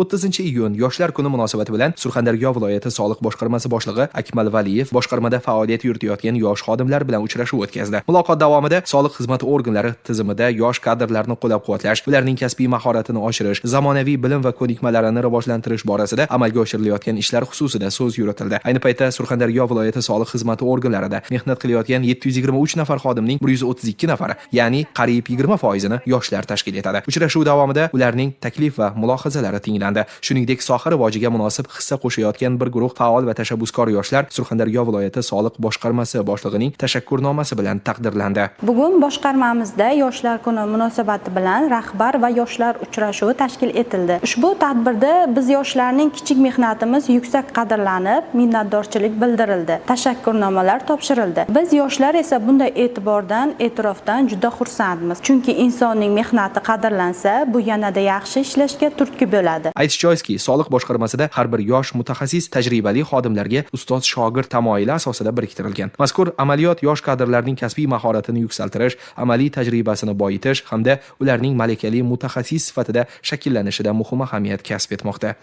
30-iyun Yoshlar kuni munosabati bilan Surxondaryo viloyati soliq boshqarmasi boshlig'i Akmal Valiyev boshqarmada faoliyat yuritayotgan yosh xodimlar bilan uchrashuv o'tkazdi. Muloqot davomida soliq xizmati organlari tizimida yosh kadrlarni qo'llab-quvvatlash, ularning kasbiy mahoratini oshirish, zamonaviy bilim va ko'nikmalarini rivojlantirish borasida amalga oshirilayotgan ishlar xususida so'z yuritildi. Ayni paytda Surxondaryo viloyati soliq xizmati organlarida mehnat qilayotgan 723 nafar xodimning 132 nafari, ya'ni qariyb 20 foizini yoshlar tashkil etadi. Uchrashuv davomida ularning taklif va mulohazalari tinglandi. Shuningdek, soha rivojiga munosib hissa qo'shayotgan bir guruh faol va tashabbuskor yoshlar Surxondaryo viloyati soliq boshqarmasi boshlig'ining tashakkurnomasi bilan taqdirlandi. Bugun boshqarmamizda Yoshlar kuni munosabati bilan rahbar va yoshlar uchrashuvi tashkil etildi. Ushbu tadbirda biz yoshlarning kichik mehnatimiz yuksak qadrlanib, minnatdorchilik bildirildi. Tashakkurnomalar topshirildi. Biz yoshlar esa bunday e'tibordan, e'tirofdan juda xursandmiz. Chunki insonning mehnati qadrlansa, bu yanada yaxshi ishlashga turtki bo'ladi. Aytish joizki, soliq boshqarmasida har bir yosh mutaxassis tajribali xodimlarga ustoz shogird tamoyili asosida biriktirilgan. Mazkur amaliyot yosh kadrlarning kasbiy mahoratini yuksaltirish, amaliy tajribasini boyitish hamda ularning malakali mutaxassis sifatida shakllanishida muhim ahamiyat kasb etmoqda.